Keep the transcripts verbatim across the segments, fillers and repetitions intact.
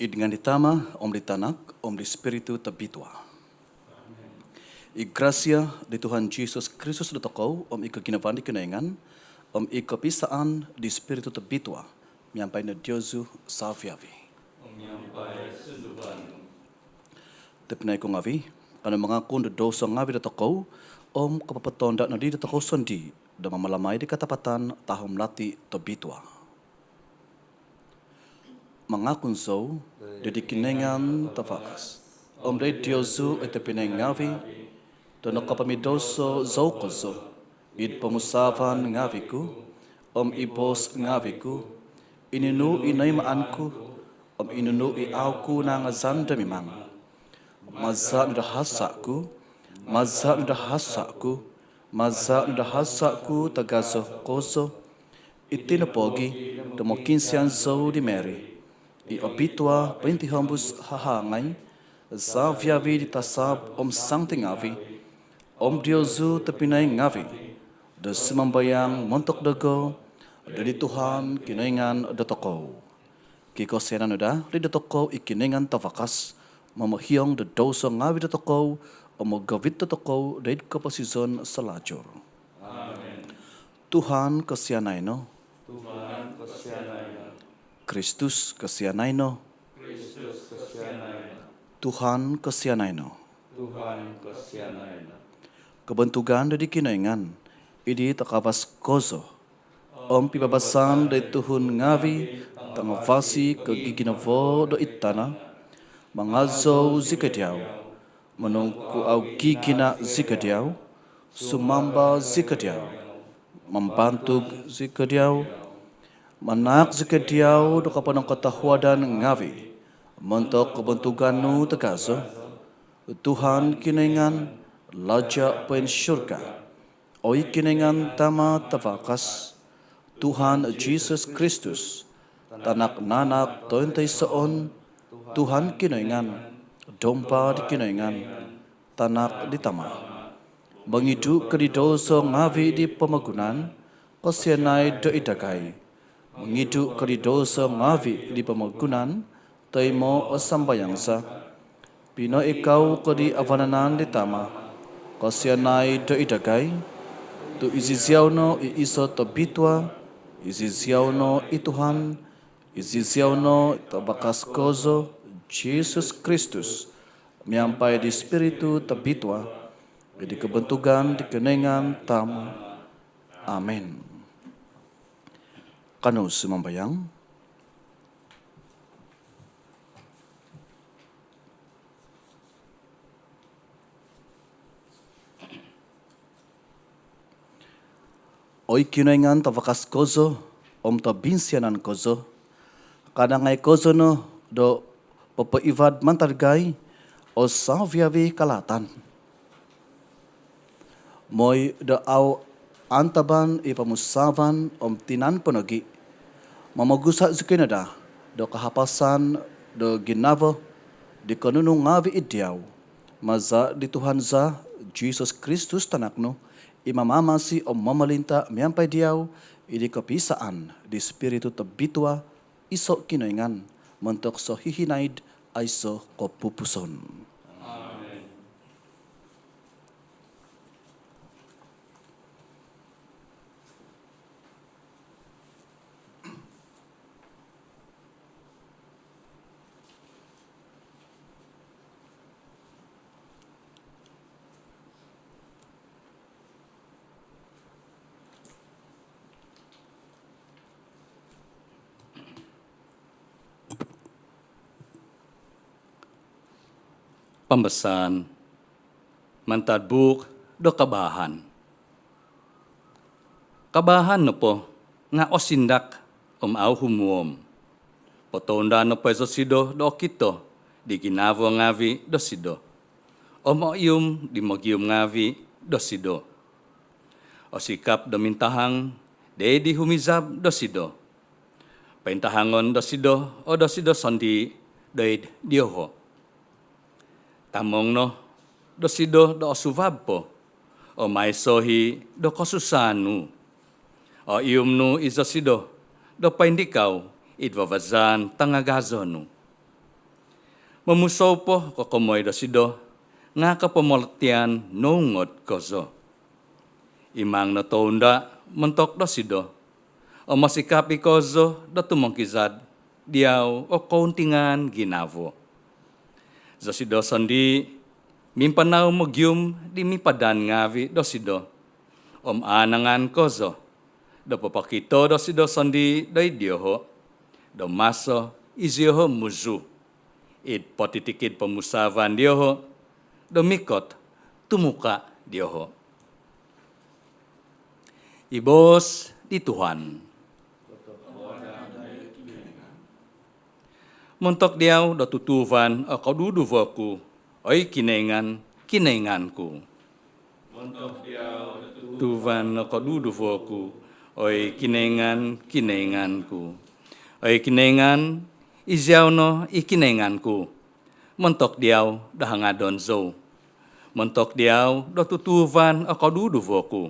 Id ngaan di Tama, om di Tanak, om di Spiritu Tobitua. I grasia di Tuhan Jesus Kristus dotokou, om i koginavaan di Kinoingan, om i kopisaan di Spiritu Tobitua, miampai no diozu savi-avi. Om miampai sunduvan nu. Tobpinai ku ngavi, Kanou mangakun do douso ngaavi' dotokou om kopopotonda' nodi dotokou sondii' do mamalamai di katapatan tahom lati' tobitua. Mangakun zou do di Kinoingan Tavakas om do id diozu oi tobpinai ngaavi' do nokopomidouso zou kozo id pomusaavan ngaavi' ku om i boos ngaavi' ku, i nunu i noimaan ku om i nunu i au' ku naangazan do mimang. Maza' nu do hasa' ku, maza' nu do hasa' ku, maza' nu do hasa' ku tagazo kozo. Iti nopogi' do mokiinsian zou di Mary i obitua pointihombus hahangai, savi-avi di tasab om santi ngaavi' om diozu tobpinai ngaavi' do sumambayang montok dogo do di Tuhan Kinoingan dotokou. Kikosianan no daa di dotokou i Kinoingan Tavakas, momohiong do douso ngaavi' dotokou om mogovit dotokou do id koposizon salajur. Amen. Tuhan kosianai no. Tuhan kosianai no. Kristus kosianai no. Kristus kosianai no. Tuhan kosianai no. Tuhan kosianai no. Kobontugan do di Kinoingan id di takavas kozo om pibabasan do id tuhun ngaavi' tangavasi ko giginavo do id tana', mangazou zikoi diau, monongkuau gigina' zikoi diau, sumamba zikoi diau, mambantug zikoi diau, manaak zikoi diau do koponongkotohuadan ngaavi' montok kobontugan nu tagazo, Tuhan Kinoingan, Laja' poinsurga. Oi Kinoingan Tama Tavakas, Tuhan Jisus Kristus, Tanak nanak tointoisoon, Tuhan Kinoingan, Domba di Kinoingan, Tanak di Tama. Mongidu' ko di douso ngaavi' di pomogunan, kosianai do id dagai. Mongidu' ko di douso ngaavi' di pomogunan, toimo' o sambayang za. Pinoikau ko di avanan di Tama, kosianai do id dagai. Tu' iziziau no i iso' tobitua, iziziau no i Tuhan, iziziau no i tavakas kozo, Jisus Kristus, miampai di Spiritu Tobitua, id di kobontugan di Kinoingan Tama. Amin. Kanou sumambayang. Oi Kinoingan tavakas kozo om tobinsianan kozo, kadangai kozo no do popoivad mantad dagai o savi-avi kalaatan. Moi do au antaban i pomusaavan om tinan po nogi', momogusa' zikoi no daa do kahapasan do ginavo di konunu ngaavi' id diau. Maza' di Tuhan za, Jisus Kristus Tanak nu, i mamamasi om momolinta' miampai diau, id di kopiisaan di Spiritu Tobitua, iso' Kinoingan, montok sohihinaid aiso' kopupuson. Amin. Pambasaan mantad buuk do Kabaahan. Kabaahan nopo nga' osindak om au' humuom. Potounda' nopo i zosido do okito di ginavo ngaavi' dosido om oihum di mogium ngaavi' dosido. Osikap do mintahang doid di humizab dosido. Pointahangon dosido o dosido sondii' doid dioho'. Tamong no dosido do osuvab po om aiso' i' do kosusaan nu. Oihum nu i zosido do poindikau id vavazaan tangagazo nu. Momusou po kokomoi dosido nga' kopomolotian noungod kozo. Imang no tounda' montok dosido om osikap i' kozo do tumongkizad diau o kountingaan ginavo. Zosido sondii' mimpanau mogium di mipadan ngaavi' dosido, om aanangan kozo do popokito dosido sondii' doid dioho' do maso izioho' muzu id potitikid pomusaavan dioho' do mikot tumuka' dioho'. I boos di Tuhan. Montok diau do tutuuvan o koduduvo ku, oi Kinoingan, Kinoingan ku. Montok diau do tutuuvan o koduduvo ku, oi Kinoingan, Kinoingan ku. Oi Kinoingan, iziau no i Kinoingan ku. Montok diau do hangadon zou. Montok diau do tutuuvan o koduduvo ku.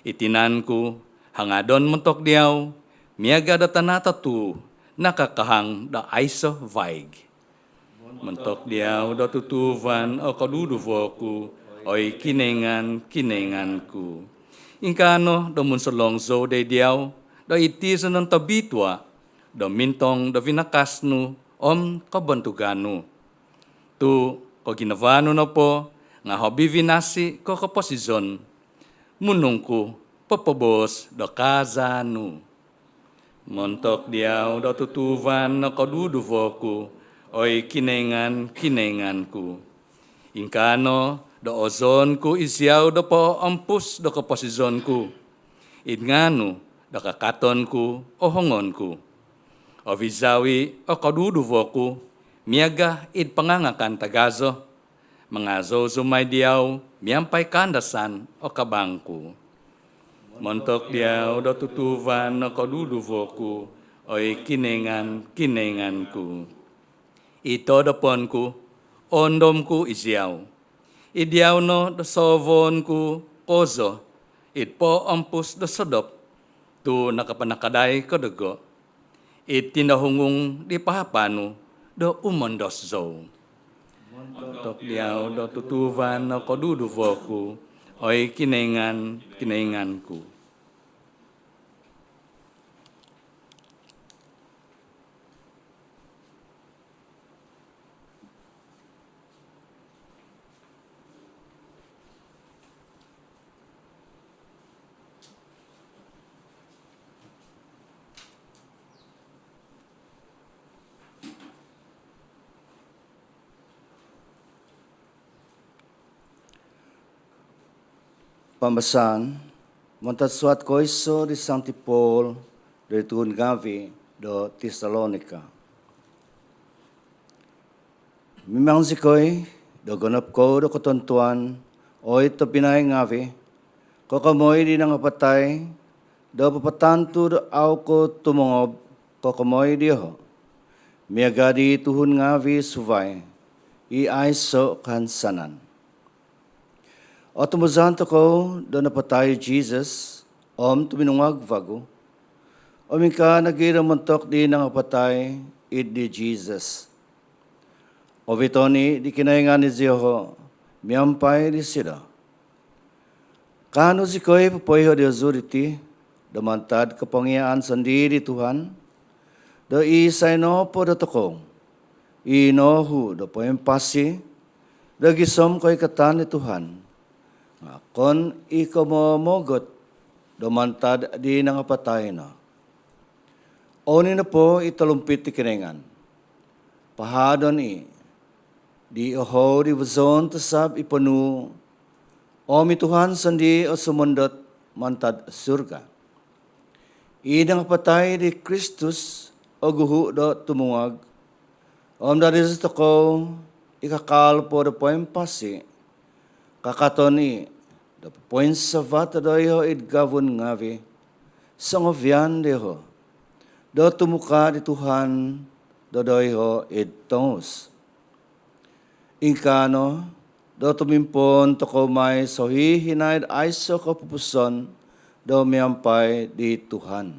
I tinan ku hangadon montok diau, miaga' do tana' totuu nakakahang do aiso' vaig. Montok diau do tutuuvan o koduduvo ku, oi Kinoingan, Kinoingan ku. Ingkaa no do munsolong zou doid diau do id tiizonon tobitua', do mintong do vinakas nu om kobontugan nu. Tu' koginavaan nu nopo nga' hobi vinasi ko' koposizon, munung ku popoboos do kaazaan nu. Montok diau do tutuuvan o koduduvo ku, oi Kinoingan, Kinoingan ku. Ingkaa no do ozoon ku iziau do poompus do koposizon ku, id ngaan nu do kakaton ku o hongon ku. Ovizau i' o koduduvo ku miaga' id pangangakan tagazo, mangazou zou mai diau miampai kaandasan o kabang ku. Montok diau do tutuuvan o koduduvo ku, oi Kinoingan, Kinoingan ku. I todopon ku, oondom ku iziau. Id diau no do soovoon ku kozo id poompus do sodop, tu' nakapanakadai ko dogo. Id tinohungung di pahapa nu do umondos zou. Montok diau do tutuuvan o koduduvo ku, oi Kinoingan, Kinoingan ku. Pambasaan mantad suat koiso di Sangti Paul doid tuhun ngaavi' do Tesalonika. Mimang zikoi do gonop kou do kotontuan, oi tobpinai ngaavi', kokomoi di nangapatai, do papatantu do au kou tumongob kokomoi dioho', miaga' di tuhun ngaavi' suvai i aiso' kahansanan. Otumbazaan tokou do napatai i Jisus om tuminungag vagu, om ingkaa nogi' do montok di nangapatai id di Jisus, oviton i' di Kinoingan izioho' miampai disido. Kaanu zikoi popoiho' diozu diti do mantad kopongiaan sondii' di Tuhan, do isai nopo dotokou i noohu' do poimpasi do gisom koikatan di Tuhan nga' okon i' ko' momogot do mantad di nangapatai no. Ouni nopo i tolumpit di Kinoingan, pahaadon i' di ohou di vozon tasab i ponuu', om i Tuhan sondii' o sumondot mantad surga. I nangapatai di Kristus o guhu' do tumungag, om dadi iso tokou i kakaal po do poimpasi, kakaton i' do popoinsavat doiho' id gavun ngaavi' songovian dioho' do tumuka' di Tuhan do doiho' id tongus. Ingkaa no do tumimpoon tokou mai sohihinaid aiso' kopupuson do miampai di Tuhan.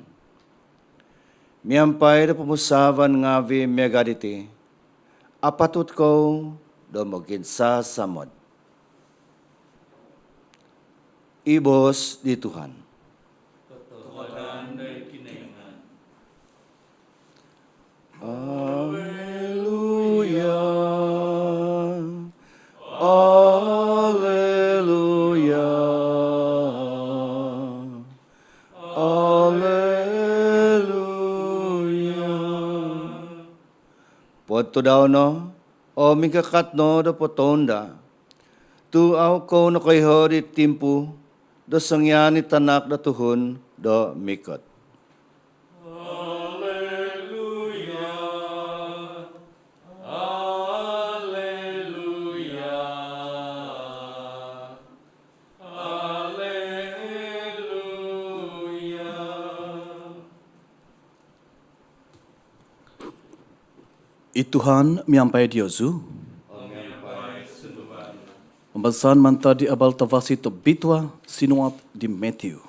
Miampai do pomusaavan ngaavi' miaga' diti, apatut kou do moginsasamod. I boos di Tuhan. Haleluya. Alleluia. Alleluia. Potudau no, om ingkakat no do potounda. Tu au kou nokoiho di timpu do songian i Tanak do Tuhun do mikot. Alleluia. Alleluia. Alleluia. I Tuhan miampai diozu. Pambasaan mantad di Abal Tavasi Tobitua sinuat di Matthew.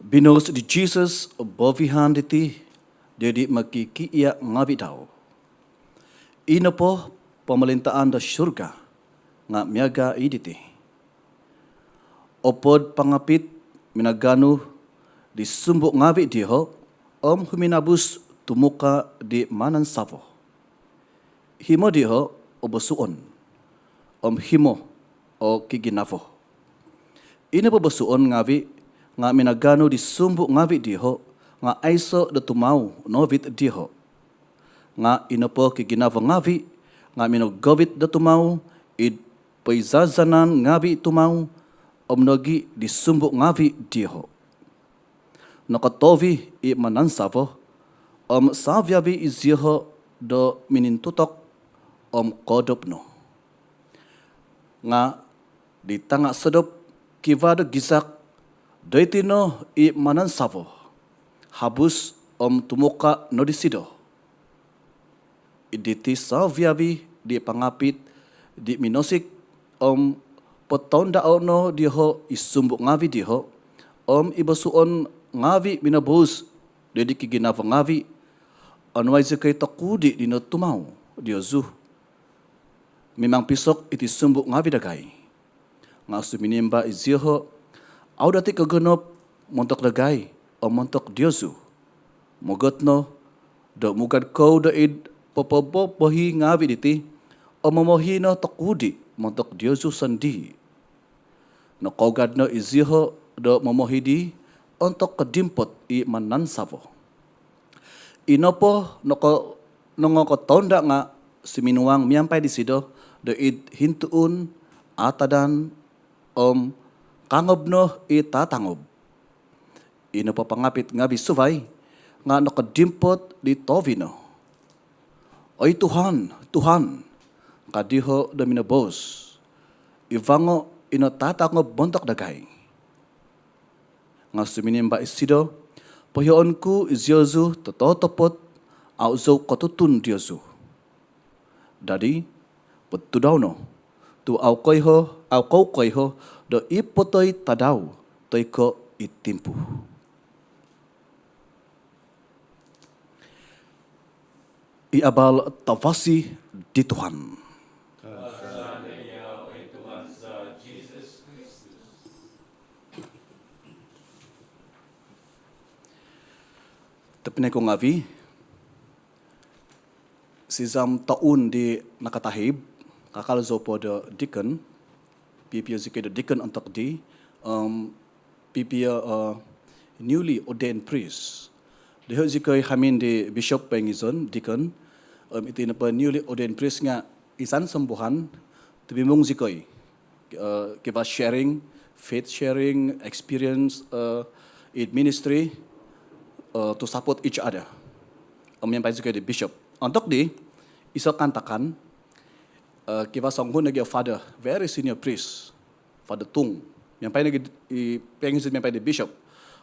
Binoos di Jesus bovihan diti di mokikiia ngavi dau. I nopo pomolintaan do surga nga miaga i diti. Opod pangapit minaganu di sumbu ngavi dioho om huminabus tumuka di manansavo. Himo dioho o bosuon om himo o kiginavo. I nopo bosuon ngavi nga minaganu di sumbu ngavi dioho nga aiso do tumau novit dioho. Nga i nopo kiginavo ngavi nga minogovit do tumau id poizazanan ngavi tumau om nogi di sumbu ngavi dioho. Nokotovi i manansavo om saviavi izioho do minintutok om koodop no. Nga di tanga sodop kivaa do gizak, doiti no i manansavo, habus om tumuka no disido. Id diti saviavi di pangapit di minosik om potoundao no dioho i sumbu ngavi dioho om i bosuon ngavi minoboos do di kiginavo ngavi, onuai zikoi tokudi dino tumau diozu. Mimang pisok iti sumbu ngavi dagai. Nga suminimba izioho, au dati kogonop montok dagai om montok diozu. Mogot no do mugad kou do id popobobohi ngavi diti om momohi no tokudi montok diozu sondii. Nokougad no izioho do momohi dii ontok kodimpot i manansavo. I nopo noko- nongokotounda nga suminuang miampai disido do id hintuun, aatadan om kangob no i tatangob. I nopo pangapit ngavi suvai nga nokodimpot di tovi no. Oi Tuhan, Tuhan, ka dioho do minoboos, ivango ino tatangob montok dagai. Nga suminimba isido, pohihoon ku iziozu tototopot, au zou kotutun diozu. Dadi potudau no, tu au koiho, au kou koiho do i potoi tadau toi ko i timpu. I abal tavasi di Tuhan. Tobpinai ku ngavi, sizam toun di nakatahib, kakal zou po do deacon, pipio zikoi do deacon ontok di, om pipio, eh, newly ordained priest. Doiho zikoi hamin di bishop poingizon, deacon, om iti nopo newly ordained priest nga insan sombuhan, tobimung zikoi. Eh, kivaa sharing, faith sharing, experience, eh, in ministry, eh, to support each other. Om miampai zikoi di bishop. Ontok di, iso kaantakan, eh, kivaa songuhun nogi o father, very senior priest, Father Tung. Miampai nogi i poingizon miampai di bishop.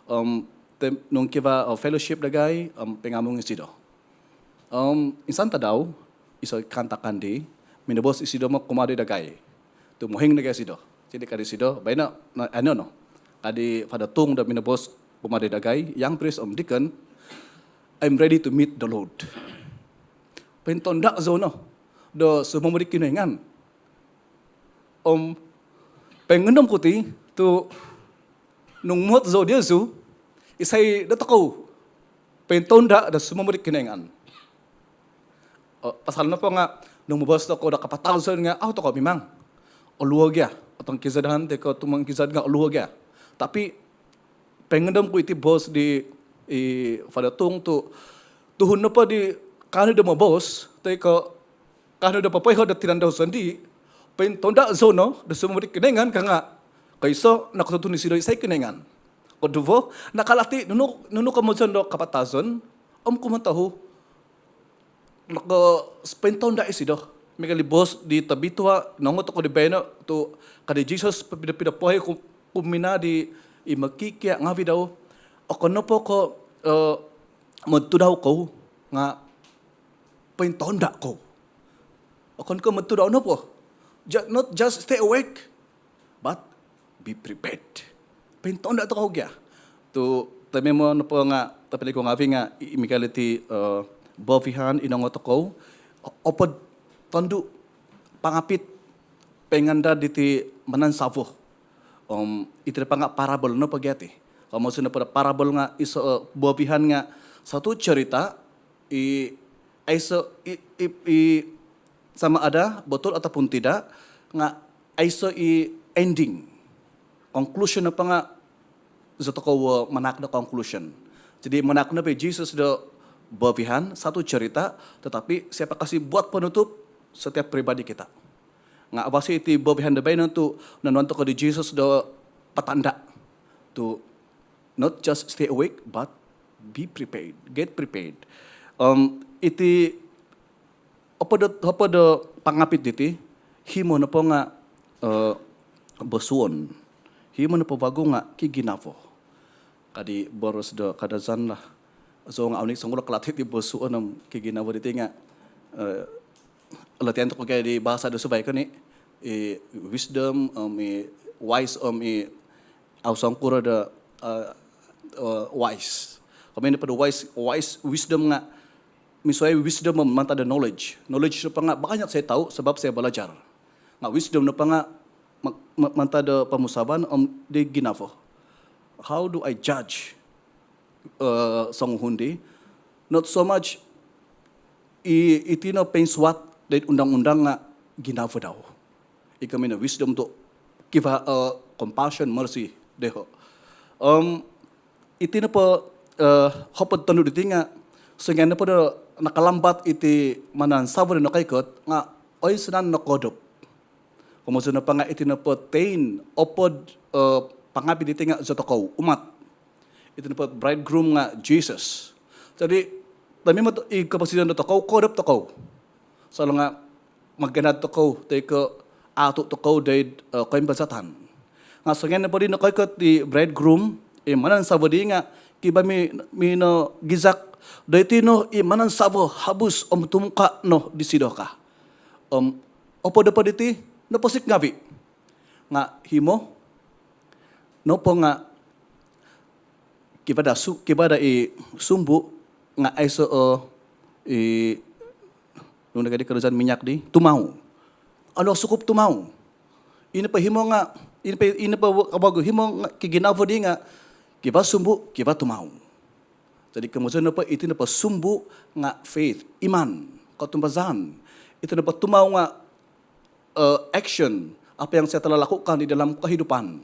Om tem- nung kivaa, eh, fellowship dagai, om poingamung isido. Om insan tadau, iso kaantakan di, minoboos isido mo kumaa di dagai. Tu mohoing dagai isido. Jadi ka disido, baino, na, anu no. Ka di Father Tung do minoboos kumaa di dagai, young priest om deacon, "I'm ready to meet the Lord." Pointounda zou no do sumomok di Kinoingan. Om poingondom ku ti, tu nung muhot zou diozu, isai dotokou Pointonda do sumomod di Kinoingan. Pasal nopo nga nung moboos tokou do kapatazon nga au tokou mimang oluo gia, otongkizad han toi ko tumongkizad nga oluo gia. Tapi poingondom ku iti boos di i Father Tung tu tuhun nopo di kaanu do moboos toi ko kaanu do popoiho do tinan dau sondii, pointonda zou no do sumomod di Kinoingan ka nga, koiso, nokotuntun isido isai Kinoingan. Koduvo, nakalati nunu, nunu komozon do kapatazon om kumotohu noko pointonda isido. Miagal di boos di tobitua nongou tokou di baino tu ka di Jesus, pido-pido pohoi ku, kuminaa di i mokikia ngavi dau. Okon nopo ko modtudau kou nga pointonda kou. Okon ko modtudau nopo. Ju-, not just stay awake, but be prepared. Pointonda tokou gia. Tu tomimo nopo nga topinai ku ngavi nga i-, miagal diti bovihan i nongou tokou, opod tondu pangapit poingandad diti manansavo. Om iti nopo nga parable nopo gia ti. Komozon nopo do parable nga iso bovihan nga satu cerita i aiso i, i, i sama ada betul ataupun tidak, nga aiso i ending. Conclusion nopo nga zi tokou manahak do conclusion. Jadi manahak nopo i Jesus do bovihan satu cerita, tetapi siapa kasih buat penutup? Setiap pribadi kita. Nga avasi iti bovihan do baino tu nonuan tokou di Jesus do patanda tu not just stay awake but be prepared, get prepared. Om iti opod do, opod do pangapit diti, himo nopo nga bosuon, himo nopo vagu nga kiginavo. Ka di boros do Kadazan lah. So nga au ni songulok kalati di bosuon om kiginavo diti nga latihan tokou gia di bahasa do suvai koni, i wisdom om i wise om i au songkuro do wise. Komozon nopo do wise, wise, wisdom nga misuai wisdom om mantad do knowledge. Knowledge nopo nga banyak saya tahu sebab saya belajar. Nga wisdom nopo nga ma-, ma-, mantad do pomusavan om di ginavo. How do I judge songuhun di? Not so much i, iti no poinsuat doid undang-undang nga ginavo dau. I komozon no wisdom tu kivaa compassion, mercy doiho. Om iti nopo hopod tondu diti nga songian nopo do nakalambat iti manansavo do nokoikot nga oinsanan nokoodop. Komozon nopo nga iti nopo tein opod pangapit diti nga zi tokou umat. Iti nopo bridegroom nga Jesus. Jadi tomimo i koposizon do tokou, koodop tokou. Sala nga maganad tokou toi ko aatu tokou doid koimbazatan. Nga songian nopo di nokoikot di bridegroom, i manansavo di nga kivaa mi-, minogizak do iti no i manansavo habus om tumuka no disido ka. Om opod nopo diti noposik ngavi. Nga himo nopo nga kivaa da su-, kivaa da i sumbu nga aiso o i nunu ka di Kadazan minyak di tumau. Au no sukup tumau. Ino po himo nga, ino po, ino po vagu himo nga kiginavo di nga kivaa sumbu, kivaa tumau. Jadi komozon nopo iti nopo sumbu nga faith, iman, kotumbazaan. Iti nopo tumau nga action, apa yang saya telah lakukan di dalam kehidupan.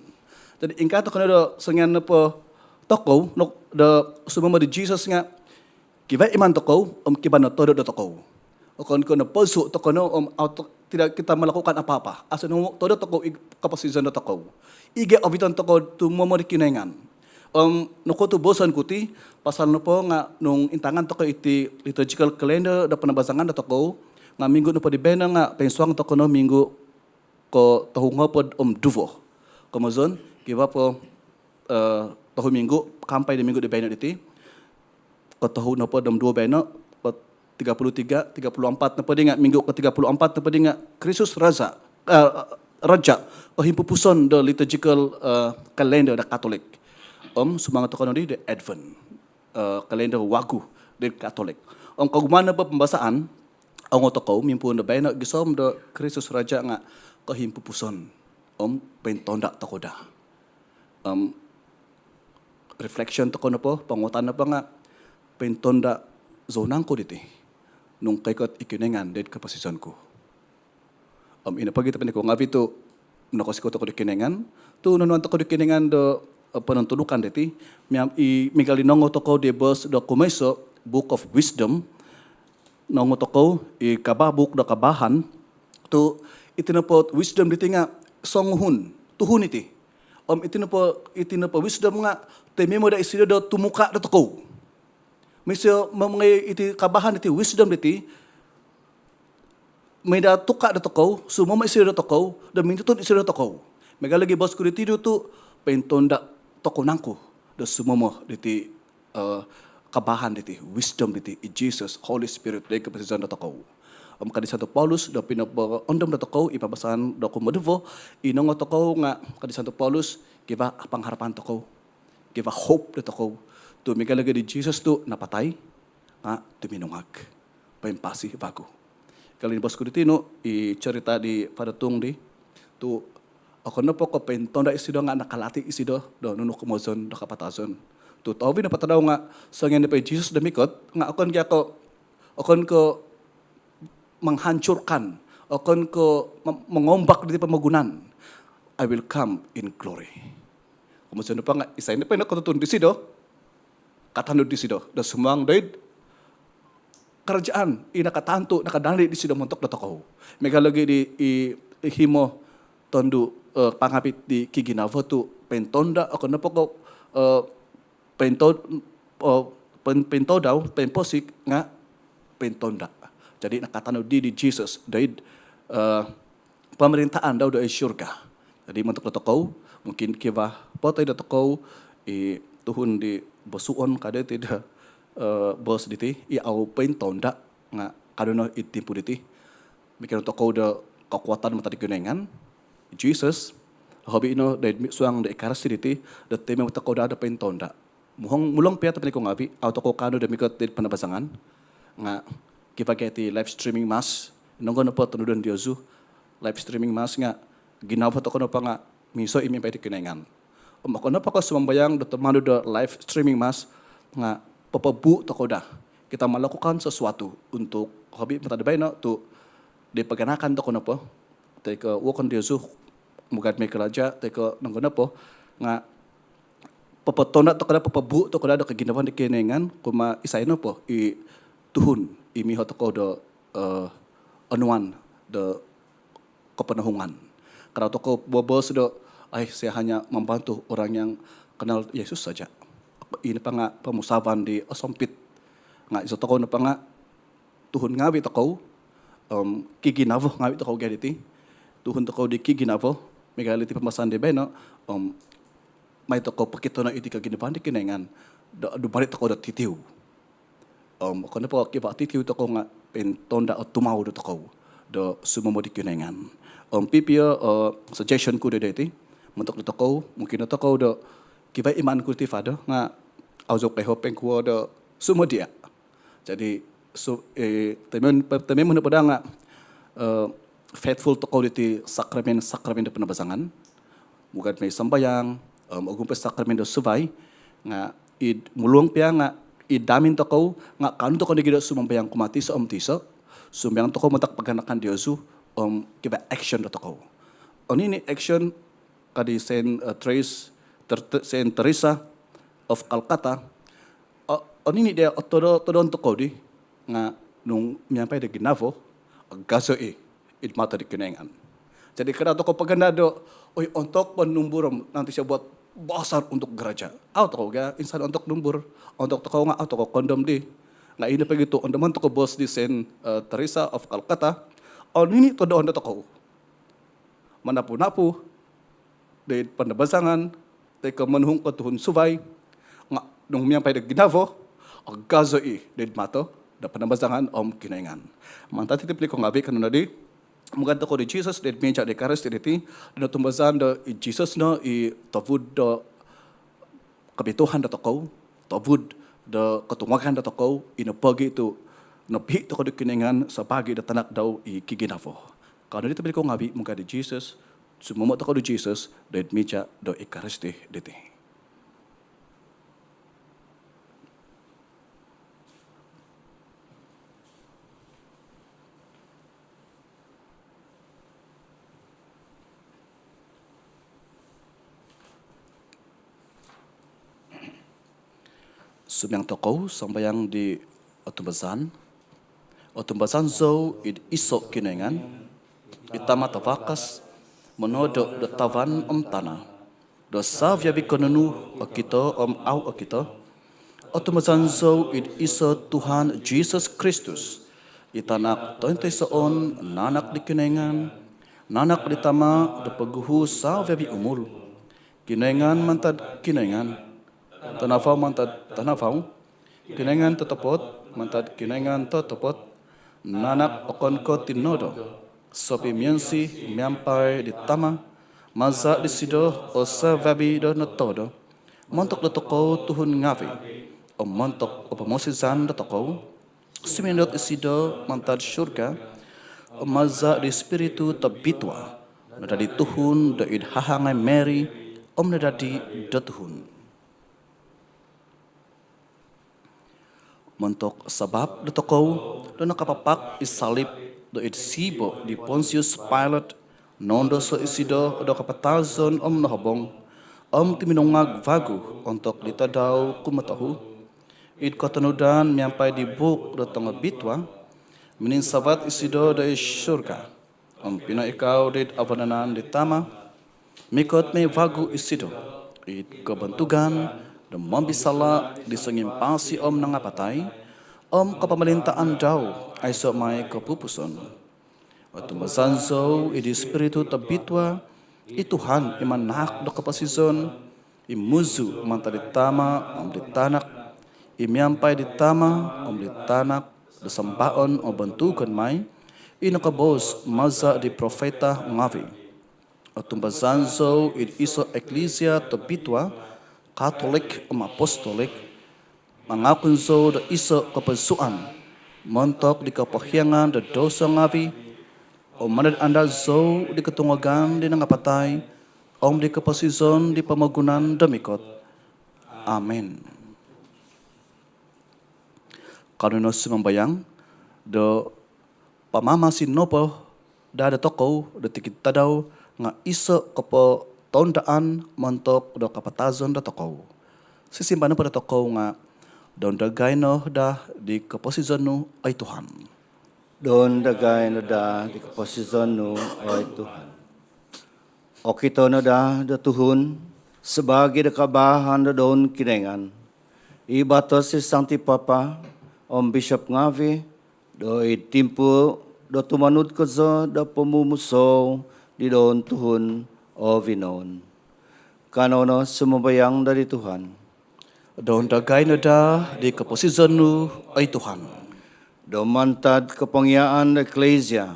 Jadi ingkaa tokou no do songian nopo tokou no do sumomod di Jesus nga kivaa iman tokou om kivaa no todo do tokou. Okon ko nopozu tokou no om au to-, tidak kita melakukan apa-apa. Aiso no todo tokou i koposizon do tokou. I gia oviton tokou tumomod di Kinoingan. Om nokuo tu booson ku ti, pasal nopo nga nung intangan tokou iti liturgical calendar do panabazangan do tokou, nga minggu nopo di baino nga poinsuang tokou no minggu kotohu ngoopod om duvo. Komozon, kivaa po tohu minggu, kaampai di minggu di baino diti. Kotohu noopod om duvo baino, ko tiga puluh tiga, tiga puluh empat nopo di nga, minggu ko tiga puluh empat nopo di nga Kristus Raja, Raja, kohimpupuson do liturgical calendar do Katolik. Om sumuang tokou nodi do Advent, calendar vagu di Katolik. Om kogumuan nopo pambasaan, ongou tokou mimpuun do baino gisom do Kristus Raja nga kohimpupuson om pointonda tokou daa. Om reflection tokou nopo, ponguhatan nopo nga pointonda zou nangku diti nung koikot i Kinoingan doid koposizon ku. Om ino pogi tobpinai ku ngaavi tu nokosikot tokou di Kinoingan tu nonuan tokou di Kinoingan do ponontudukan diti. Miagal di nongou tokou di boos do kumoiso, Book of Wisdom, nongou tokou i kavaa buuk do kabaahan tu iti nopo wisdom diti nga songuhun tuhun iti. Om iti nopo, iti nopo wisdom nga tumimo daa isido do tumuka dotokou. Miso mongoi iti kabaahan diti, wisdom diti, mooi daa tuka dotokou, sumomo isido dotokou do mintutud isido dotokou. Miagal nogi boos ku diti tu pointonda tokou nangku do sumomo diti kabaahan diti, wisdom diti, i Jesus, Holy Spirit doid koposizon dotokou. Om ka di Santo Paulus do pinopoondom dotokou i pambasaan do kumoduvo, i nongou tokou nga ka di Santo Paulus kivaa pangharapan tokou, kivaa hope dotokou tu miagal nogi di Jesus tu napatai nga tuminungag, poimpasi vagu. Kali ni boos ku diti no i cerita di Father Tung di tu okon nopo ko pointonda isido nga nakalati isido do nunu komozon do kapatazon. Tu tohuvi nopo tadau nga songian nopo i Jesus do mikot nga okon gia ko, okon ko menghancurkan, okon ko mengombak diti pomogunan. I will come in glory. Komozon nopo nga isai nopo i nokotutun disido, katanud disido do sumuang doid kerajaan i nakatantu, nakadandi disido montok dotokou. Miagal nogi di i himo tondu pangapit di kiginavo tu pointonda, okon nopo ko pointo, pointo dau, poimposik nga pointonda. Jadi nakatanud di di Jesus doid pemerintahan dau doid syurga. Jadi montok dotokou, mungkin kivaa po toi dotokou i tuhun di bosuon ka diti do boos diti i au pointonda nga kada no id timpu diti. Mikino tokou do kekuatan mantad di Kinoingan, Jesus, hobi no doid suang do Ekaristi diti do tumimo tokou daa do pointonda. Muhong, mulong pia tobpinai ku ngaavi, au tokou kaanu do mikot id panabasangan nga kivaa gia iti live streaming mass. Nonggo nopo tonudon diozu live streaming mass nga ginavo tokou nopo nga miiso i miampai di Kinoingan. Om okon nopo ko sumambayang do tumanud do live streaming mass nga popobuu tokou daa. Kita melakukan sesuatu untuk, hobi mantad do baino tu di paganakan tokou nopo toi ko wokon diozu mugad mooi kalaja toi ko nonggo nopo nga popotonda tokou daa, popobuu tokou daa do koginavaan di Kinoingan kumaa isai nopo i tuhun i miho tokou do onuan do koponohungan. Kada tokou boboos do, ai, saya hanya membantu orang yang kenal Yesus saja. Ino nopo nga pomusaavan di osompit. Nga iso tokou nopo nga tuhun ngaavi tokou, om kiginavo ngaavi tokou gia diti. Tuhun tokou di kiginavo, miagal iti pambasaan di baino, om mai tokou pokitono iti koginavaan di Kinoingan do dumadi tokou do titiu. Om okon nopo ko kivaa titiu tokou nga pointonda o tumau dotokou do sumomo di Kinoingan. Om pipio suggestion ku do doiti montok dotokou, mungkin dotokou do kivaa iman ku ti Father nga au zou koiho poingkuo do sumodia. Jadi so, eh, temen, temen nopo daa nga faithful tokou diti sakramen, sakramen do panabasangan. Mugad mooi sambayang, om ogumu po sakramen do suvai nga id mulong pia nga id hamin tokou nga kaanu tokou nogi do sumambayang kumaa tiso om tiso. Sumambayang tokou montok paganakan diozu om kivaa action dotokou. Onini action ka di Saint Therese, Saint Teresa of Calcutta, onini dia o todo, todon tokou di nga nung miampai do ginavo, agazo i id mato di Kinoingan. Jadi kada tokou paganda do, oi, ontok po numbur om nanti saya buat basar untuk gereja. Au tokou gia insan ontok numbur, ontok tokou nga au tokou kondom di. Nga ino pogi tu ondomon tokou boos di Saint Teresa of Calcutta, onini todon dotokou. Manapu-napu doid panabasangan toi ko monuhung ko tuhun suvai nga nung miampai do ginavo, agazo i doid mato do panabasangan om Kinoingan. Mantad diti tobpinai ku ngaavi, kanou nodi mugad tokou di Jesus doid mija do Ekaristi diti do notumbazaan do i Jesus no i tovud do kobituaan dotokou, tovud do kotungagan dotokou, ino pogi tu nopihi tokou di Kinoingan sabaagi do tanak dau i kiginavo. Kanou nodi tobpinai ku ngaavi mugad di Jesus, sumomo tokou di Jesus doid mija do Ekaristi diti. Sumambayang tokou sambayang di otumbazaan. Otumbazaan zou id iso' Kinoingan, i Tama' tavakas, monodo' do tavan om tana', do savi-avi' ko' nunu okito om au' okito. Otumbazaan zou id iso' Tuhan Jisus Kristus, i Tanak tointoisoon, nanak di Kinoingan, nanak di Tama' do poguhu' savi-avi' umul. Kinoingan mantad Kinoingan, tanavau mantad tanavau, Kinoingan totopot mantad Kinoingan totopot, nanak okon ko' tinodo, sopimionsi miampai di Tama'. Maza' disido o savi-avi' do notodo. Montok dotokou tuhun ngavi' om montok o pomosizan dotokou, suminondot isido mantad surga, om maza' di Ispiritu Tobitua nadadi tuhun do id hahangai Mary, om nadadi do tuhun. Montok sabap dotokou do nakapapak id salip do id sibo' di Pontius Pilate, noundoso' isido do kapatazon om nohobong, om tuminungag vagu ontok di tadau kumotohu. Id kotonudan miampai di buuk do tongobitua, mininsavat isido do id surga, om pinoikau did vananan di Tama'. Mikot mai vagu isido id kobontugan do mombisala' di songimpasi om nangapatai, om kopomolintaan dau aiso' mai kopupuson. Otumbazaan zou id Ispiritu Tobitua, i Tuhan i manahak do koposizon, i muzu' mantad di Tama' om di Tanak, i miampai di Tama' om di Tanak do sambaon om bontugon mai, i nokoboos maza' di profeta ngavi'. Otumbazaan zou id iso' iklisia tobitua, katolik om apostolik. Mangakun zou do iso' kopodsuan montok di kopohiangan do douso ngavi', om mandad-andad zou di kotungagan di nangapatai, om di koposizon di pomogunan do mikot. Amin. Kanou no sumambayang do pamamasi nopo daa dotokou do tikid tadau nga' iso' kopotoundaan montok do kapatazon dotokou. Sisimbar nopo dotokou nga', doundagai no daa di koposizon nu, oi Tuhan. Doundagai no daa di koposizon nu, oi Tuhan. Okito no daa do tuhun sabaagi do kabaahan do doun Kinoingan i batos di Sangti Papa om bisop ngavi', do id timpu do tumanud kozo do pomumusou di doun tuhun o vinoun. Kanou no sumambayang doid Tuhan. Doundagai no daa di koposizon nu, oi Tuhan. Do mantad kopongiaan do iklisia,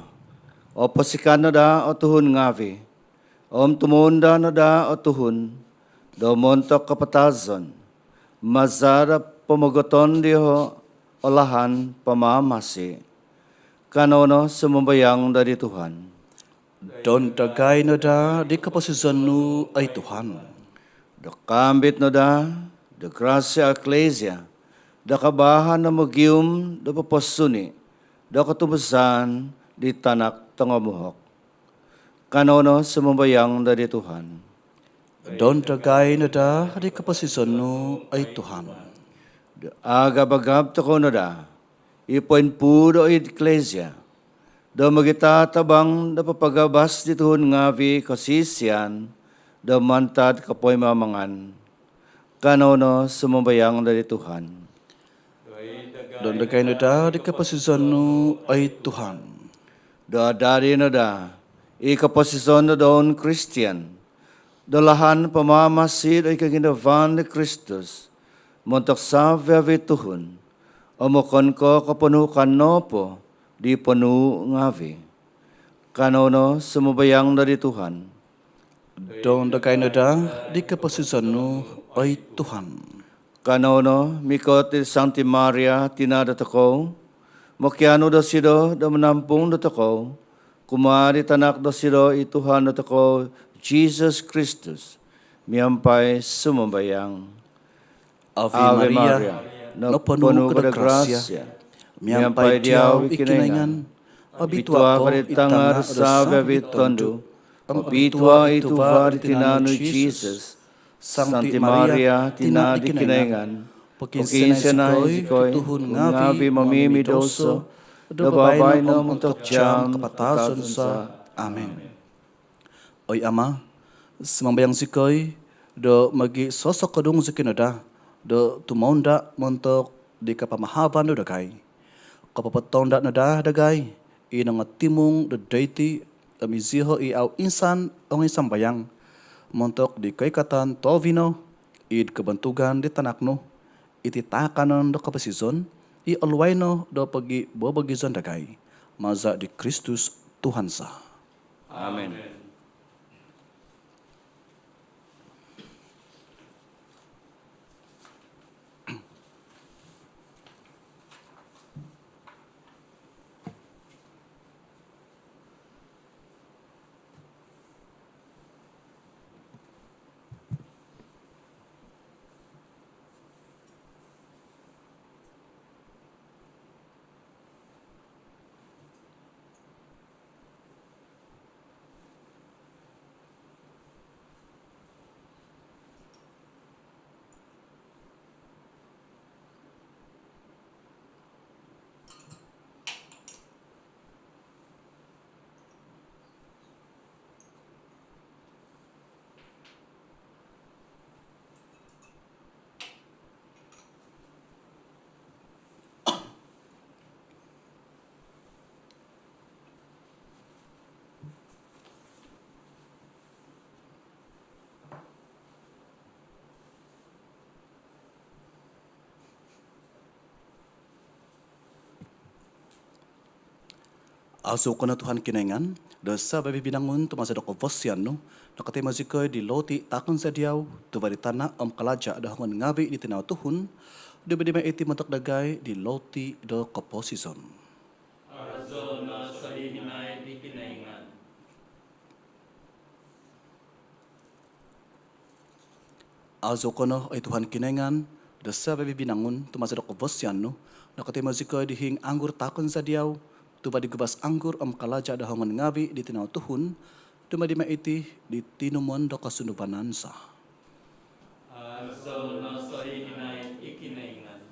oposikan no daa o tuhun ngavi', om tumounda' no daa o tuhun do montok kapatazon, maza' do pomogoton dioho' o lahan pamamasi. Kanou no sumambayang doid Tuhan. Doundagai no daa di koposizon nu, oi Tuhan. Do kaambit no daa do grasia o iklisia do kabaahan do mogium do poposuni do kotumbazaan di Tanak tongomuhok. Kanou no sumambayang doid Tuhan. Doundagai no daa di koposizon nu, oi Tuhan. Do agab-agab tokou no daa i poimpuu do id iklisia do mogitatabang do papagabas di tuhun ngavi' kosisian do mantad kopoimamangan. Kanou no sumambayang doid Tuhan. Doundagai no daa di koposizon nu, oi Tuhan. Do adadi no daa i koposizon do doun Kristian do lahan pamamasi do i koginavaan di Kristus montok savi-avi' tuhun, om okon ko' koponuhukan nopo di ponuu' ngavi'. Kanou no sumambayang doid Tuhan. Doundagai no daa di koposizon nu, oi Tuhan. Kanou no mikot id Sangti Maria, tina' dotokou, mokianu dosido do manampung dotokou kumaa di tanak dosido, i Tuhan dotokou Jisus Kristus, miampai sumambayang. Ave Maria, noponu ko do grasia, miampai diau i Kinoingan, obitua ko id tanga' do savi-avi' tondu', obitua i tuva' di tinan nu Jisus. Sangti Maria, tina' di Kinoingan, Pokiinsianai zikoi, tuhun ngaavi' momimidosa, do babaino om ontok jaam kapatazon za. Amin. Oi Ama', sumambayang zikoi, do mogisosokodung zikoi no daa, do tumounda' montok di kapamahavan nu dagai. Kopopotounda' no daa dagai i nongotimung do doiti om iziho' i au insan ongoi sambayang, montok di koikatan toovino id kobontugan di Tanak nu, iti taakanon do koposizon, i oluai no do pogibobogizon dagai. Maza' di Kristus Tuhan za. Amin. Aazou ko no Tuhan Kinoingan do savi-avi' binangun, tu maza' do kovosian nu nokotimo zikoi di loti taakon za diau, tuva' di tana' om kalaja' do hongon ngaavi' di tinau tuhun, do madi mai iti montok dagai di loti do koposizon. Aazou no sohihinaid i Kinoingan. Aazou ko no oi Tuhan Kinoingan do savi-avi' binangun, tu maza' do kovosian nu nokotimo zikoi di hiing anggur taakon za diau, tuva' di guvas anggur om kalaja' do hongon ngaavi' di tinau tuhun, do madi mai iti di tinumon do kosunduvanan za. Aazou no sohihinaid i Kinoingan.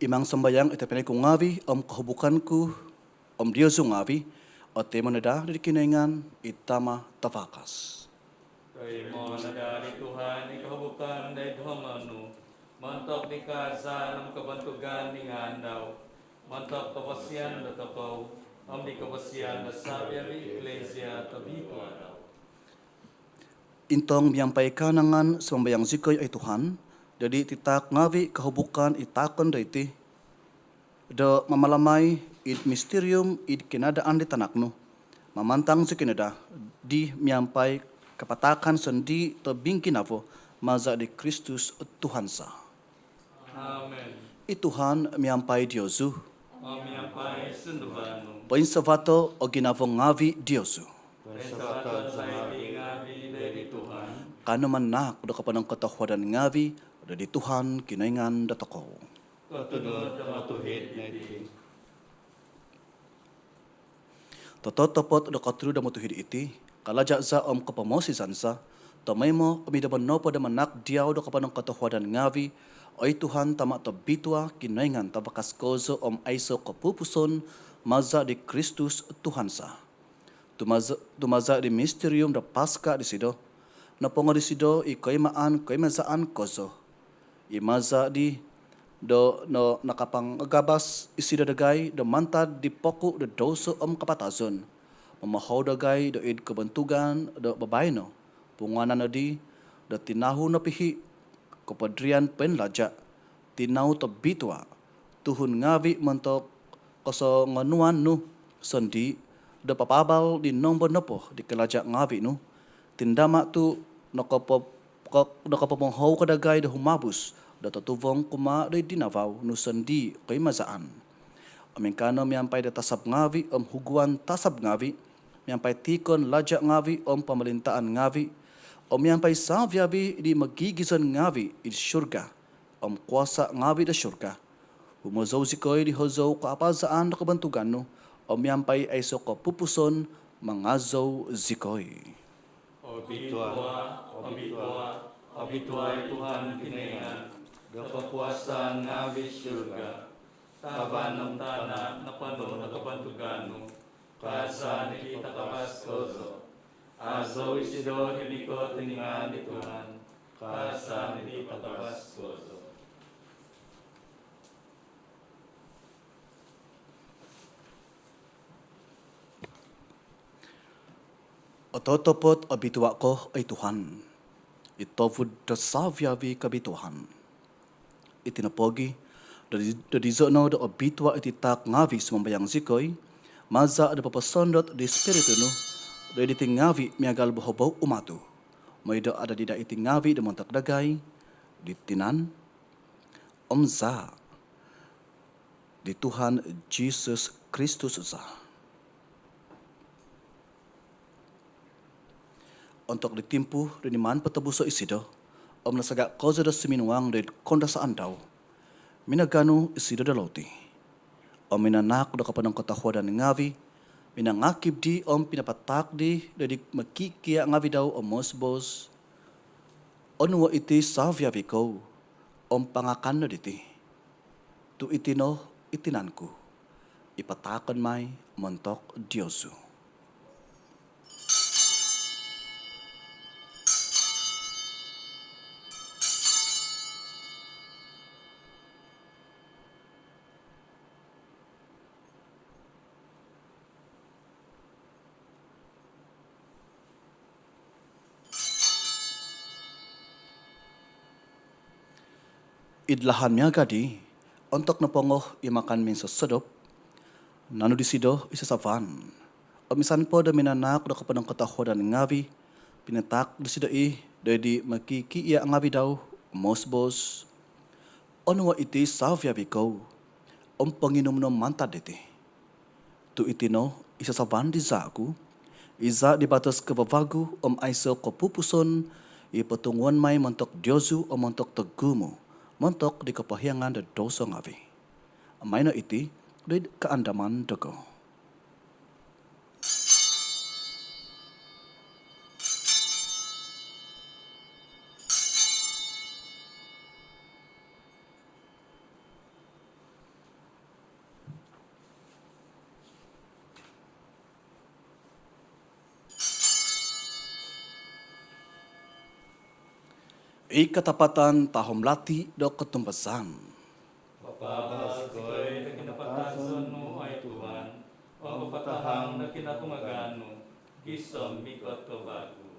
Imang sambayang i tobpinai ku ngaavi' om kohubukan ku om diozu ngaavi' otoimo no daa di Kinoingan i Tama' Tavakas. Toimo no daa di Tuhan i kohubukan doid hongon nu, montok di kaazaan om kobontugan di ngaan dau, montok kovosian dotokou om di kovosian do savi-avi' iklisia tobitua dau. Intong miampai kaanangan sumambayang zikoi oi Tuhan, do di titaak ngaavi' kohubukan i taakon doiti, do mamalamai id mistirium id kinadaan di Tanak nu, mamantang zikoi no daa di miampai kapataakan sondii' tobingkinavo, maza' di Kristus Tuhan za. Amin. I Tuhan miampai diozu. Om miampai sunduvan nu. Poinsavato o ginavo ngaavi' diozu. Poinsavaton za i ngaavi' doid di Tuhan. Kanou manaak do koponongkotohuadan ngaavi' doid di Tuhan Kinoingan dotokou. Kotunud om otuhid no iti. Tototopot do kotunud om otuhid iti, kalaja' za om kopomosizan za, tomoimo om id nombo nopo do manaak diau do koponongkotohuadan ngaavi', oi Tuhan, Tama' tobitua, Kinoingan tavakas kozo om aiso' kopupuson, maza' di Kristus Tuhan za. Tumaza', tumaza' di mistirium do Paska disido, nopongo disido i koimaan koimazaan kozo. I maza' di do no nakapangagabas isido dagai do mantad di poku' do douso om kapatazon, momohou dagai do id kobontugan do babaino, punguanan nodi do tinahu nopihi', kopodrian poinlaja', tinau tobitua, tuhun ngaavi' montok kosongonuan nu sondii', do papaabal di nombo nopo di kalaja' ngaavi' nu, tindama' tu' nokopo-, ko-, nokopomohou ko dagai do humabus do totuvong kumaa do id dinavau nu sondii' koimazaan. Om ingkaa no miampai do tasab ngaavi' om huguan tasab ngaavi', miampai tiikon laja' ngaavi' om pomolintaan ngaavi', om miampai savi-avi di mogigizon ngaavi' id surga om kuasa' ngaavi' do surga, humozou zikoi di hozou kaapazaan do kobontugan nu, om miampai aiso' kopupuson mangazou zikoi. Obitua, obitua, obitua i Tuhan Kinoingan do kokuasaan ngaavi'. Surga, tavan om tana' noponu' do kobontugan nu. Kaazaan iti takavas kozo. Azou isido di mikot id ngaan di Tuhan. Kaazaan iti takavas kozo. Ototopot obitua' ko, oi Tuhan, i tovud do savi-avi kobituaan. Iti nopogi', do di-, do dizo no do obitua' iti taak ngaavi', sumambayang zikoi, maza' do poposondot di Spiritu nu do id diti ngaavi' miagal bohobou umatu', moi do adadi daa iti ngaavi' do montok dagai di tinan om zaa' di Tuhan Jesus Kristus za. Ontok di timpu do nimaan potobuso' isido om nasaga' kozo do suminuang do id koundasaan dau, minaganu isido do louti om minanaak do koponongkotohuadan ngaavi', minangakib di om pinapataak di do id mokikia' ngaavi' dau om moos-boos: Onuo' iti savi-avi kou om pangakan no diti, tu' iti no i tinan ku i pataakon mai montok diozu. Id lahan miaga' di, ontok nopongo i makan minsosodop, nanu disido i sasavan om insan po do minanaak do koponongkotohuadan ngaavi', pinataak disido i do id mokikia' ngaavi' dau, moos-boos: Onuo' iti savi-avi kou om ponginum no mantad diti, tu' iti no i sasavan di zaa' ku, i zaa' di batos kavavagu om aiso' kopupuson, i potunguon mai montok diozu om montok togumu', montok di kopohiangan do douso ngaavi'. Maino iti do id kaandaman dogo. I katapatan tahom lati do kotumbazaan. Papaabal zikoi do kinapatazon nu, oi Tuhan, om papatahang do kinotungagan nu gisom mikot ko vagu.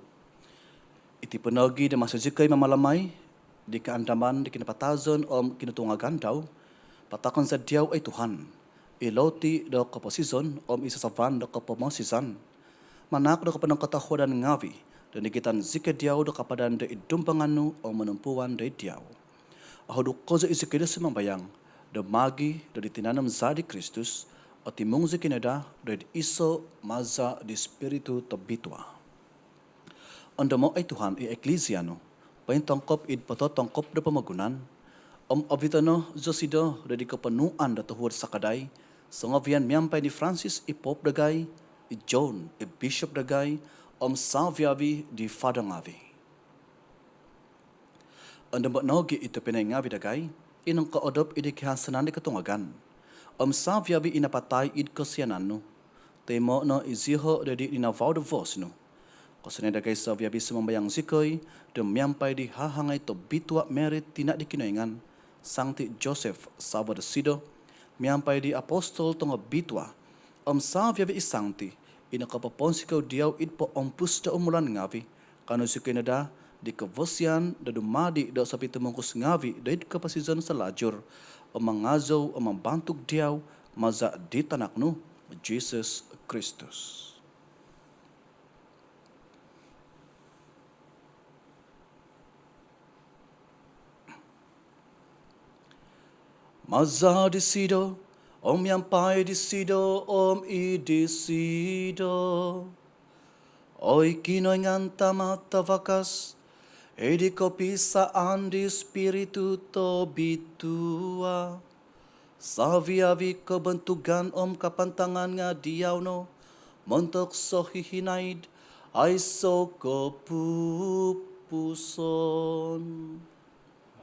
Iti po nogi do maso zikoi mamalamai di kaandaman di kinapatazon om kinotungagan dau, pataakon za diau, oi Tuhan, i louti do koposizon om i sasavan do kopomosizan, manaak do koponongkotohuadan ngaavi' do nigitan zikoi diau do kapadan do id dumbangan nu om monompuan do id diau. Ohuduk kozo i zikoi do sumambayang do maagi do di tinan om zaa' di Kristus, otimung zikoi no daa do id iso' maza' di Spiritu Tobitua. Ondomo', oi Tuhan, i Eklisia nu pointongkop id pototongkop do pomogunan, om ovito' no zosido do id koponuan do tohuod sakadai songovian miampai di Francis i Pope dagai, i John i Bishop dagai, om savi-avi di Father ngaavi'. Ondomo' nogi' i tobpinai ngaavi' dagai i nongkoodop id di kihansanan di kotungagan om savi-avi i napatai id kosianan nu. Toimo' no iziho' do id di ninavau do voos nu. Kosianai dagai savi-avi, sumambayang zikoi, do miampai di hahangai tobitua' Mary, tina' di Kinoingan, Sangti Joseph savo' dosido, miampai di apostol tongobitua' om savi-avi i sangti i nokopoponsikou diau id poompus do umulan ngaavi', kaanu zikoi no daa di kovosian do dumadi' do sopitumungkus ngaavi' do id koposizon salajur, om mangazou om mambantug diau maza' di Tanak nu, Jesus Kristus. Maza' disido, om miampai disido, om id disido, oi Kinoingan Tama' Tavakas, id kopiisaan di Spiritu Tobitua, savi-avi' kobontugan om kapantangan nga' diau no, montok sohihinaid aiso' kopupuson.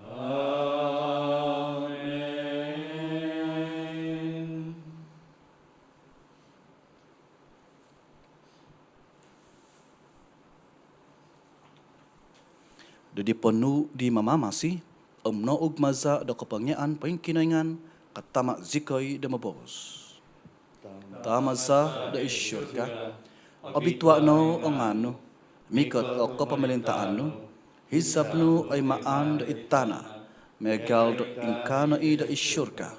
Amen. Do di ponuu' di Mamamasi om noug maza' do kopongiaan poingkinoingan, katama' zikoi do moboos. Tama za do id surga, obitua' no o ngaan nu, mikot o kopomolintaan nu, hizab nu oi maan do id tana' miagal do ingkaa no i' do id surga.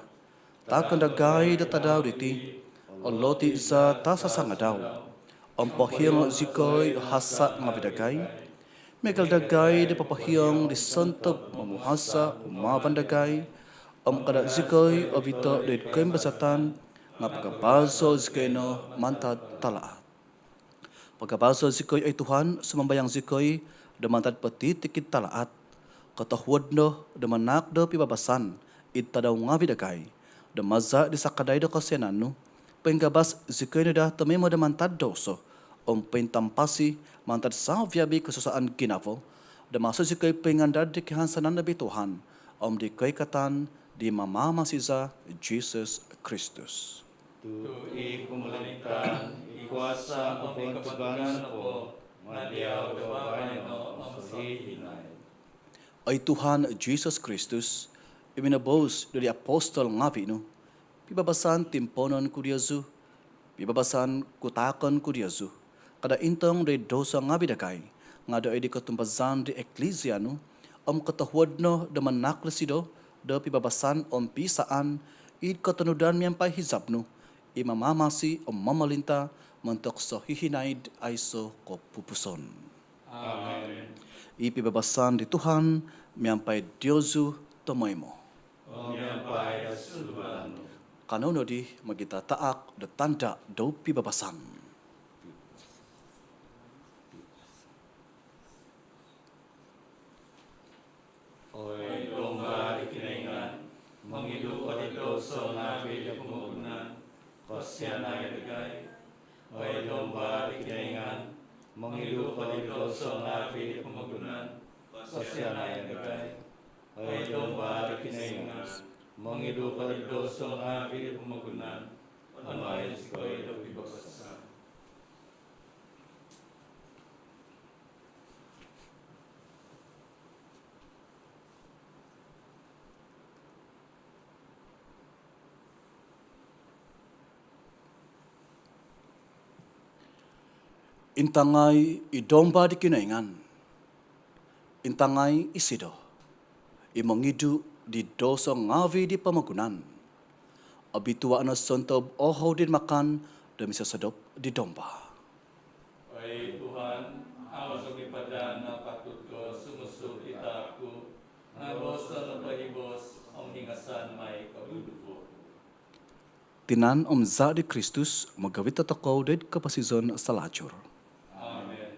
Taakon dagai do tadau diti o loti za tasasangadau, om pohiongo' zikoi o hasa' ngavi' dagai, miagal dagai do popohiong di sontob momuhasa' humavan dagai, om kada' zikoi ovito' do id koimbazatan, nga' pagabaso' zikoi no mantad talaat. Pagabaso' zikoi oi Tuhan, sumambayang zikoi, do mantad potitikid talaat. Kotohuod no do manaak do pibabasan id tadau ngavi' dagai, do maza' di sakadai do kosianan nu, poinggabas zikoi no daa tomoimo do mantad douso, om pointampasi mantad savi-avi' kosusaan ginavo, do maso zikoi poingandad di kihansanan obitua', om di koikatan di Mamamasi za Jisus Kristus. Tu' i pomolintaan, i kuasa' om i kobontugan nopo nga' diau do baino om sohihinaid. Oi Tuhan Jisus Kristus, i minoboos do di apostol ngavi' nu, pibabasan timpoonon ku diozu, pibabasan ku taakon ku diozu, kada' intong do id douso ngavi' dagai, nga' do id kotumbazaan di eklisia nu, om kotohuod no do manaak disido do pibabasan om piisaan id kotonudan miampai hizab nu, i mamamasi om momolinta' montok sohihinaid aiso' kopupuson. Amen. I pibabasan di Tuhan miampai diozu tomoimo. Om miampai do sunduvan nu. Kanou nodi mogitataak do tanda' do pibabasan. Oi Domba di Kinoingan, mongidu' ko di douso ngavi' di pomogunan, kosianai dagai. Oi Domba di Kinoingan, mongidu' ko di douso ngavi' di pomogunan, kosianai dagai. Oi Domba di Kinoingan, mongidu' ko di douso ngavi' di pomogunan, onuai zikoi do pibabasan. Intangai i Domba di Kinoingan. Intangai isido i mongidu' di douso ngavi' di pomogunan. Obitua' no sontob ohou di makan do misosodop di Domba. Oi Tuhan, au' zou kipadan apatut ko sumusup id taap ku, nga' boos no nopo i boos om hingasan mai o koduduvo ku. Tinan om zaa' di Kristus mogovit tokou do id koposizon salajur. Amen.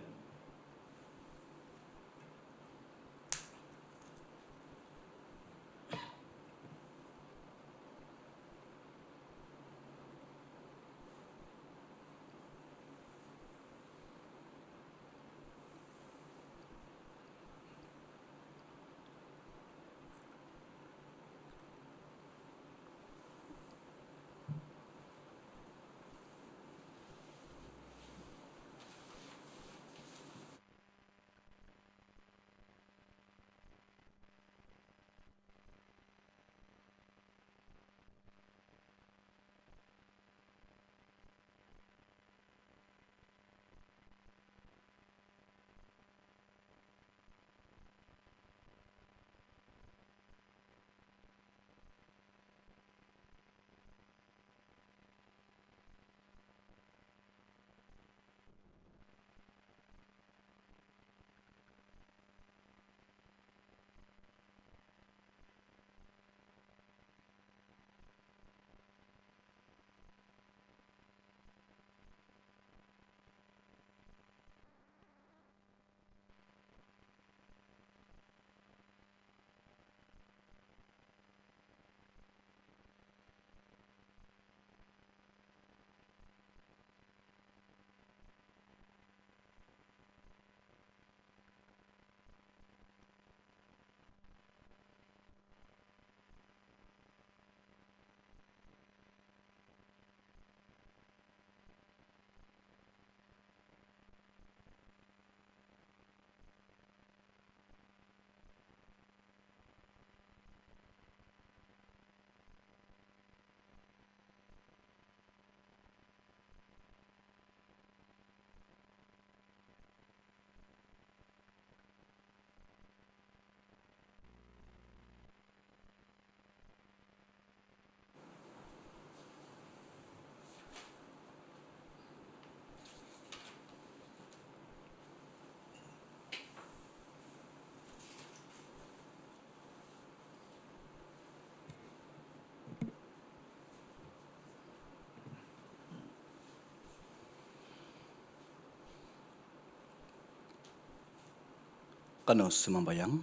Kanou sumambayang.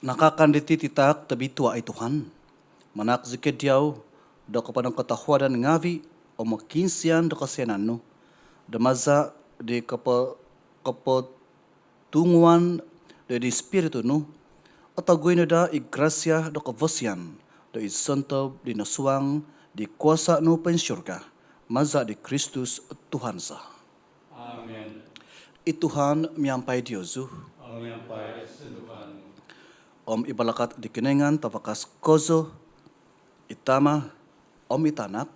Nakaakan diti titaak tobitua' oi Tuhan, manaak zikoi diau do koponongkotohuadan ngaavi' om mokiinsian do kosianan nu, do maza' di kopo- kopotunguan do di Spiritu nu, otogui no daa i grasia do kobosian do id sontob di nosuang di kuasa' nu poinsurga, maza' di Kristus Tuhan za. Amin. I Tuhan miampai diozu. Om miampai sunduvan nu. Om i balakat di Kinoingan Tavakas kozo, i Tama', om i Tanak,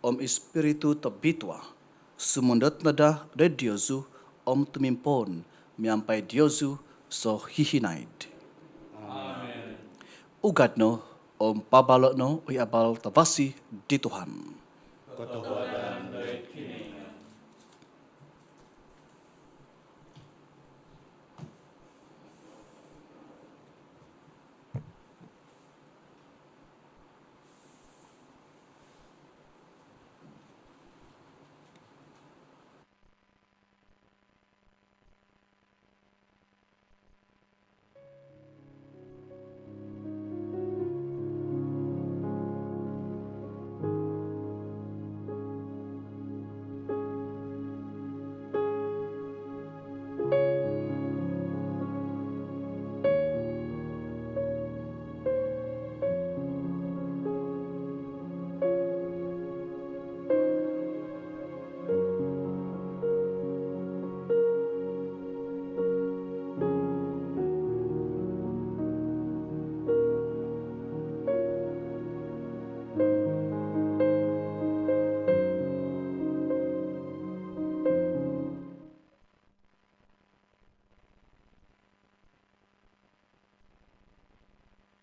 om i Spiritu Tobitua', sumondot no daa do id diozu om tumimpoon miampai diozu so hihinaid. Amin. Ugad no om paabalo' no i abal tavasi di Tuhan. Kotohuadan